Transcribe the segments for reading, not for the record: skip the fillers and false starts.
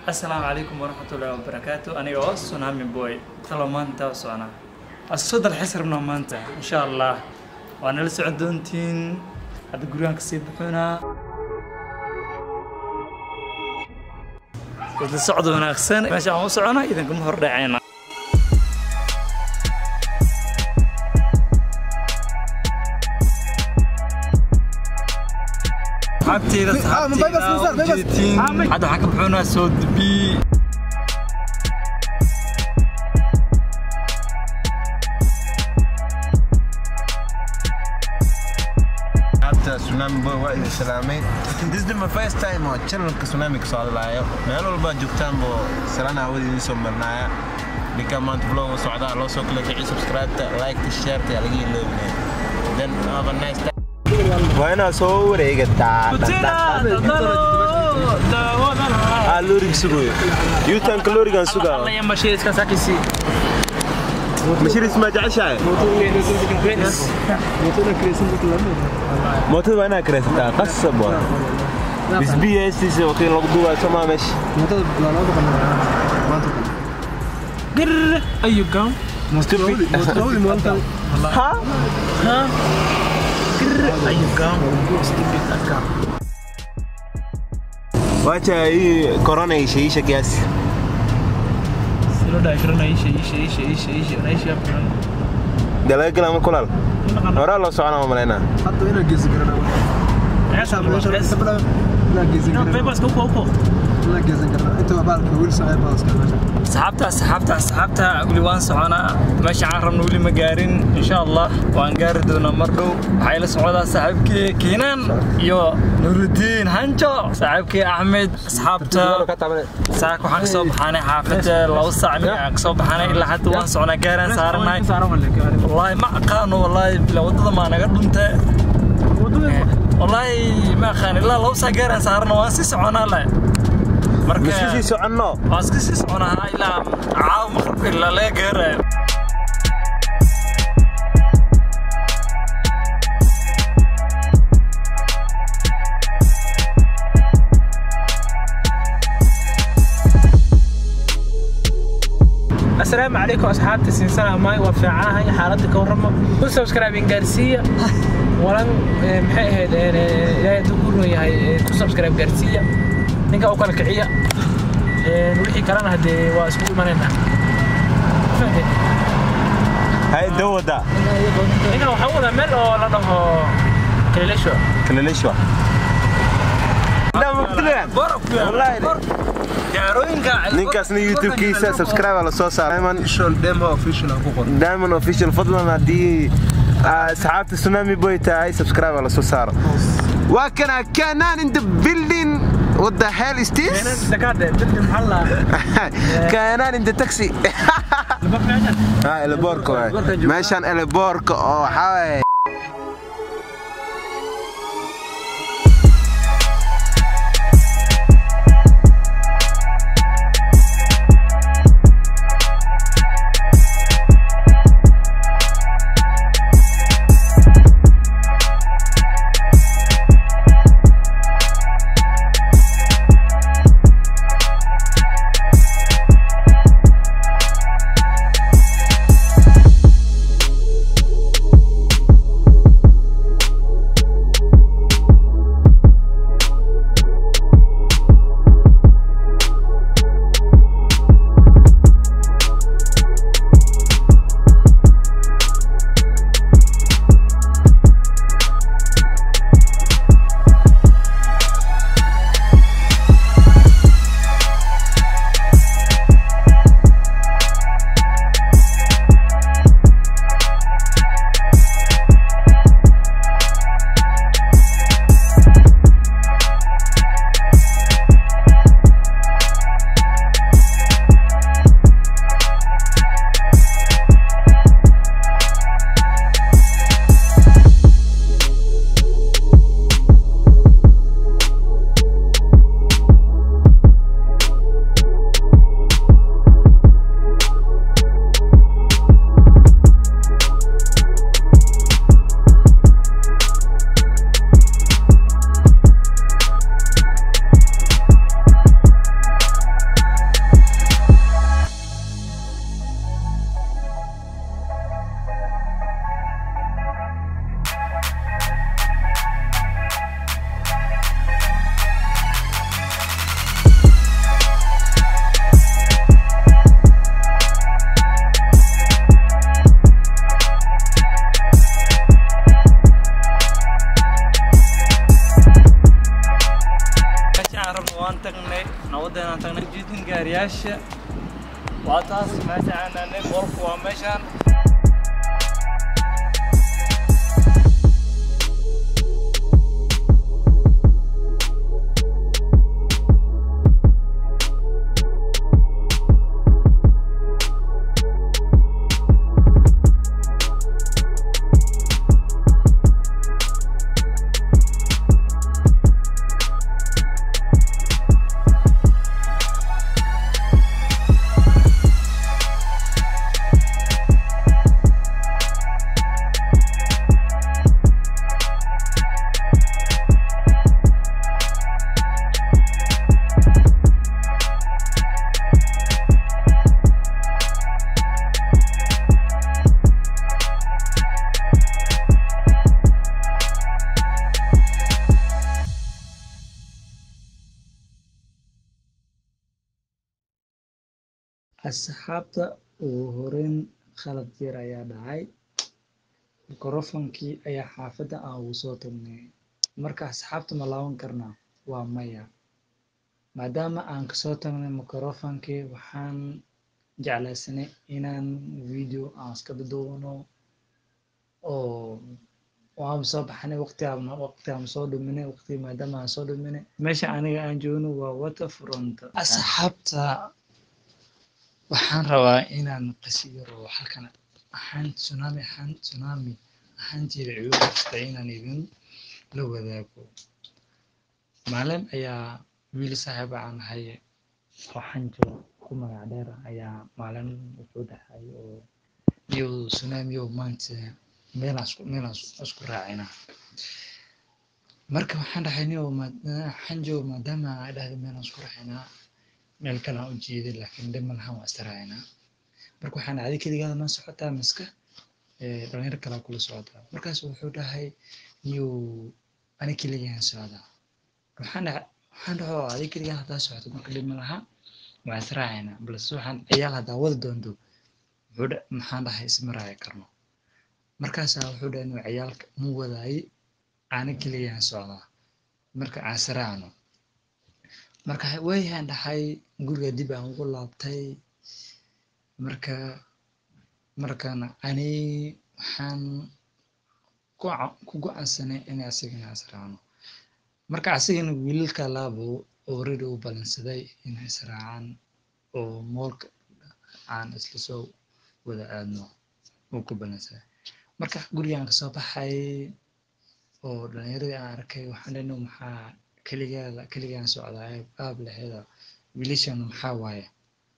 Assalaamu calaykum waraxmatullaahi wabarakaatu. Aniga oo Tsunami Boy talo maanta u soconaa, asoo dalxiis rabnaa maanta insha Allah. Waa nala socon doontiin. Hadda gurigaan kasii buxunaa. Isla socod wanaagsan. Meesha aan u socona idinkama hordhacayna. Asxaabteyda, asxaabteyda ujeedtiin, hadda waxaan ka buxunaa soo dubii. Asxaabta Tsunami Boy waa idin salaamay. This is my first time oo channelka Tsunami ka soo hadlaayo. Meel walba joogtaan boo salaan aawada idin soo marnaaya. Ninka maanta vlog u socdaa loo soo kala kici subscribe-ta, like-ta, share-ta yaa laga iloobinaya. Then have a nice time. Waa inaad soo wareegataa. Ah, looriga sugayo. U-turn-ka loorigan sugaa. Mashiris ma jeceshahay? Mootada waa inaad kiraysataa, qasab waa. Bisbiya heestiisa wakiil lagu duubaayo soo maa meesha. Stupid. Ha? Wacha hii corona ishaisha kiasi. Dee laga gelaa ma kulaal? Horaa loo soconaa ma malaynaa. Asxaabta, asxaabta, asxaabta, weli waan soconaa. Meesha aan rabno weli ma gaarin. Insha Allah waan gaari doonaa mar dhow. Waxay la socdaa saaxiibkii Kiinan iyo Nuruddin Hanjo, saaxiibkii Axmed. Asxaabta, saaka waxaan kasoo baxaanay xaafadda 2 saac mid aan kasoo baxaanay. Ilaa hadda waan soconaa, gaaraan saaranahay. Wallaahi ma aqaano, wallaahi bila waddada maa naga dhunte. Wallaahi ma aqaan. Ilaa 2 saac gaaraan saarana, waan sii soconaa le. Marka Miska sii soconno? Waan iska sii soconaa ilaa caawa maqribka ilaa laga gaarayo. Asalaamu calaykum asxaabta, siinsanaamaay waa fiicanahay. Xaaladda ka warramo, ku subscribe gaarsiiya walan. Maxay ahayd? Ilaahay hadduu ku run yahay, ku subscribe gaarsiiya ninka u kala kiciya. Wixii kalena haddee waa isku imanaynaa. Fahanteen? Hay dawada. Ninkan waxaa u wadaa meel oo la dhaho Kileleshwa. Kileleshwa. Wallahi. Gaarooyinka. Ninkaasna YouTube-kiisa subscribe la soo saaray. Diamond Official. Fadlan haddii asxaabta Tsunami Boy tahay, subscribe la soo saaro. Waa kana Kanan in the building. What the hell is this? Dakaade bidni maxaa la Kanan in the taxi. Ha, airport-ka waay. Meeshaan airport-ka oo waxaa waaye. aan tagnay jiidin gaariyaasha waa taas meesha aan aanay moolku waa meeshaan. Asxaabta ugu horeyn khalad yar ayaa dhacay. Mikrofonkii ayaa xaafadda aan ugu soo tagnay. Marka asxaabta ma laaban karnaa? Waa maya. Maadaama aan kasoo tagnay mikrofonkii, waxaan jeclaysanay inaan video aan iska duubno oo waan soo baxnay waqti aan soo dhuminay waqti maadaama aan soo dhuminay. Meesha aniga aan joogno waa Waterfront. Asxaabta waxaan rabaa inaan qasiyaro halkan ahaan tsunami ahaan tsunami ahaanteeda igu qabsatay inaan idin la wadaago. Maalin ayaa wiil saaxiib aan ahay oo Xanjo ku magac dheer ayaa maalin wuxuu dhahay oo iyo tsunami oo maanta meel aan isku raacina. Marka waxaan dhahay niyow Xanjo maadaama ay dhahday meel aan isku raacinaa meel kale aan u jeeday laakiin dhib ma lahan waan is raacinaa. Marka waxaan dhahay adiga keligaa ma socotaa miska dhalinyaro kale kula socotaa. Markaas wuxuu dhahay niyow ani keligaan socdaa. Waxaan dhahay oo adiga keligaa haddaa socoto marka dhib ma laha waan is raacinaa balse waxaan ciyaal haddaa wadi doonto maxaan dhahay isma raaci karno. Markaasaa wuxuu dhahay inuu ciyaalka mu wadaayi ani keligaan socdaa marka aan is raacno. Marka waayahan dhahay guriga dib aan ugu laabtay. Markaan ani waxaan ku go'aansanay in asigana is raacno. Marka asigana wiilalka laabo already uu ballansaday inay is raacaan oo moolka aan isla soo wada aadno uu ku ballansaday. Marka gurigaan kasoo baxay oo dhalinyaradii aan arkay waxaan dhahay maxaa keligaan socdaa qaab laheeda wiilashan maxaa waaye.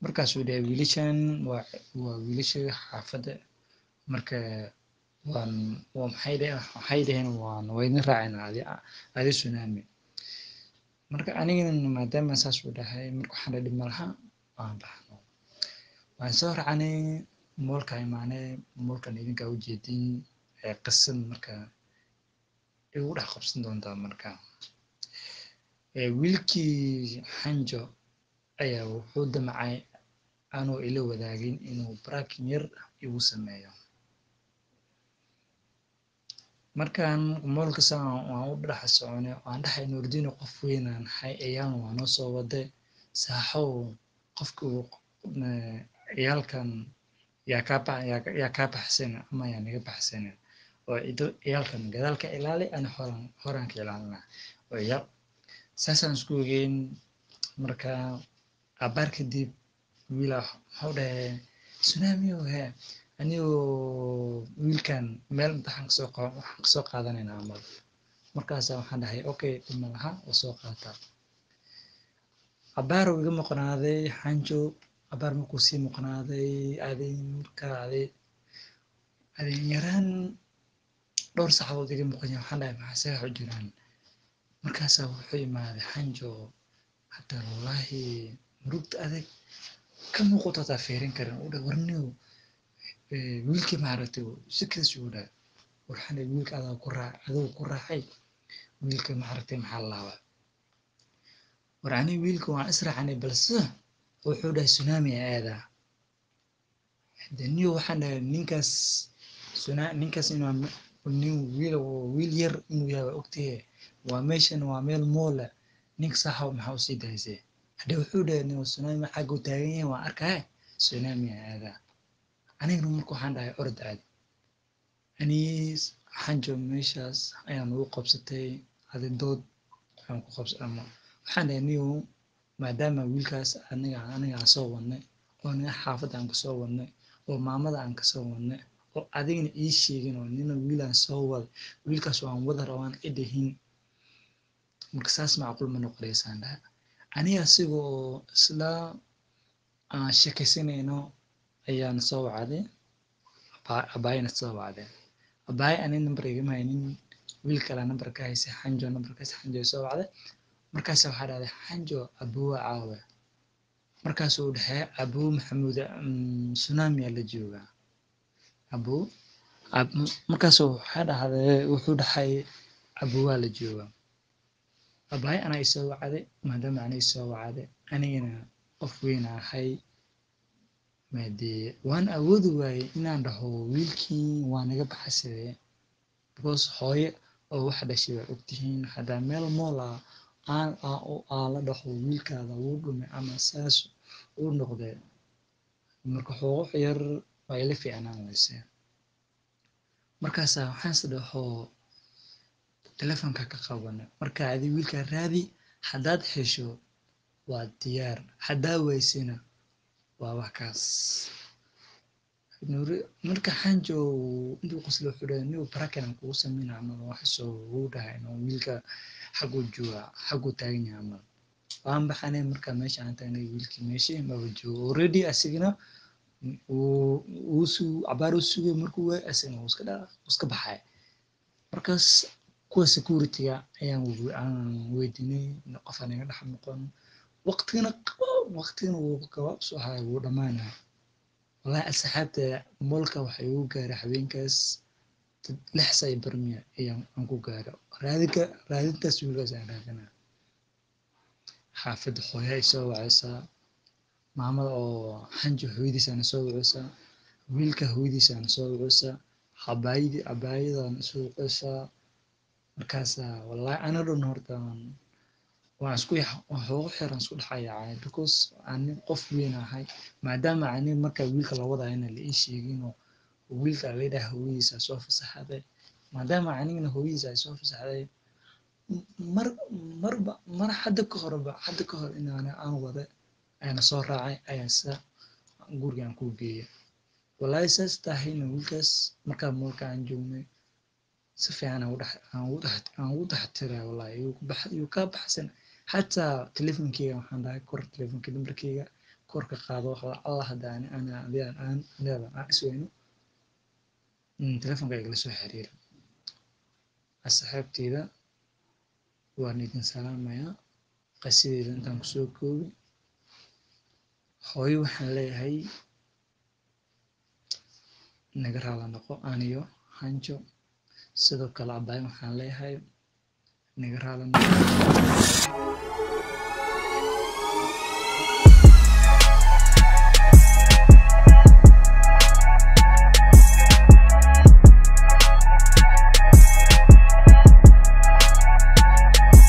Markaasuu dhahay wiilashan waa wiilasha xaafadda. Marka waan waxay dhaheen waan idin raacinaa adi tsunami. Marka anigana maadaama saas uu dhahay marka waxaan dhahay dhib ma laha waan baxno. Waan soo raacnay moolka imaanay moolkan idinkaa u jeedin qisad marka igu dhex qabsan doontaa marka. Wiilkii Xanjo ayaa wuxuu damcay anuu ila wadaagin inuu parking yar igu sameeyo. Markaan moolka saan waan u dhex soconay waan dhahay Nuurdiin qof weyn aan ahay ciyaalna waa noo soo waday saaxow qofka ciyaalkan yaa kaa baxsan ama yaa naga baxsanin oo ciyaalkan gadaal ka ilaali ani horaan ka ilaalinaa oo ciyaal saasaan isku ogeyn. Marka abaar kadib wiilaa muxuu dhahay tsunami oo hee anigoo wiilkan meel imtixaan waxaan kasoo qaadanaynaa camal. Markaasaa waxaan dhahay okay dhib ma laha oo soo qaata. Abaar uu iga maqnaaday Xanjo abaar markuu sii maqnaaday aday markaa aday yaraan dhowr saacadood iga maqan yahay waxaan dhahay maxaa see wax u jiraan. Markaasaa wuxuu imaaday Xanjo hada wallaahi murugta adag ka muuqato hataa fiirin karin uu dhahay war niyow wiilkii ma aragtay si kadis ugu dhahay. War waxaan dhahay wiilka adigu ku raacay wiilka ma aragtay maxaa la laabaa. War ani wiilka waan is raacnay balse wuxuu dhahay tsunami aadaa. Hada niyow waxaan dhahay ninkaas ninkaas inuu nin wiil yar inuu yahay waa ogtahay waa meeshan waa meel mool ah ninka saaxow maxaa u sii daysay. Hadee wuxuu dhahay nin Tsunami xagga u taagan yahay waan arkaya, Tsunami aadaa. Anigana marka waxaan dhahay orod aad. Aniis Xanjo meeshaas ayaan ugu qabsatay adi dood aan ku qabsatay ama waxaan dhahay niyow, maadaama wiilkaas aniga aan soo wadnay oo aniga xaafadda aan kasoo wadnay oo maamada aan kasoo wadnay oo adigana ii sheegin oo nina wiil aan soo waday, wiilkaas waan wada rabaan i dhihin, marka saas macquul ma noqonaysaan dhahay. Aniga asiga oo isla aan sheekaysanayno ayaan soo wacday abaayana soo wacday. Abaay ani nambar igama haynin, wiil kale nambar ka haysay, Xanjo nambar ka haysay. Xanjo soo wacday, markaas waxaa dhahday Xanjo abuwa caawe. Markaasuu u dhexeeya abuu Maxamuud Tsunami la joogaa abuu. Markaasuu waxaa dhahday, wuxuu dhahay abuwaa la joogaa. Abaay anaa isoo wacday, maadaama anaa isoo wacday anigana qof weyn ahay, maadee waan awoodi waayey inaan dhaho wiilkii waa naga baxsadee, because hooyo oo wax dhashay waa ogtihiin, haddaa meel mool ah aan aa la dhaho wiilkaada wuu dhumay ama saas uu noqday, marka xoogo yar waa ila fiicnaan wayse. Markaasaa waxaan is dhaho telefoonka ka qabana, marka adi wiilkaa raadi, haddaad hesho waa diyaar, haddaa waysina waa wax kaas. Marka Xanjo intuu qoslo wuxuu dhahay niyow prank aan kugu sameynaa camal, wax soo uu dhahay inuu wiilka xaguu joogaa, xaguu taagan yahay camal. Waan baxanay, marka meesha aan tagnay wiilkii meeshii maba joogo already. Asigana wuu cabaar uu sugay, markuu waayay asigana wuu iska dhaa wuu iska baxay. Markaas kuwa security-ga ayaan aan weydiinay, qof aan iga dhex noqon, waqtigana waqtigana wuu gabaabsi ahaa, wuu dhamaanaya. Wallahi asxaabta, mall-ka waxaa igu gaaray habeenkaas 6 saac barmiya ayaan aan ku gaaray raadinka, raadintaas wiilkaas aan raadinaa. Xaafadda hooyo ay soo wacaysaa, maamada oo Xanjo hooyadiis soo wacaysaa, wiilka hooyadiis soo wacaysaa, cabaayadii cabaayadan soo wacaysaa. Markaasaa wallahi ana dhan horta waan isku xoogo xiran isku dhex yaacay, because ani qof weyn ahay, maadaama ani marka wiilka la wadayana la ii sheegin oo wiilka la dhahay hooyadiis aa soo fasaxday, maadaama anigana hooyadiis ay soo fasaxday mar marba mar hadda ka horba, hadda ka hor inaan aan wada ayaana soo raacay ayaan sida guriga aan ku geeyay. Wallahi saas tahayna wiilkaas markaa mall-ka aan joognay si fiican aan ugu dhex tiray, wallahi yuu ka baxsan. Xataa telefonkeyga waxaan dhahay kor telefonka nambarkeyga kor ka qaado, wax alla hadda ani ana adiga aan aniga aan isweyno telefonka igala soo xiriira. Asxaabteyda, waan idin salaamayaa. Qisadeyda intaan kusoo koobi. Hooyo waxaan leeyahay naga raali noqo aniyo Xanjo. Sidoo kale abaayo waxaan leeyahay naga raali noqo.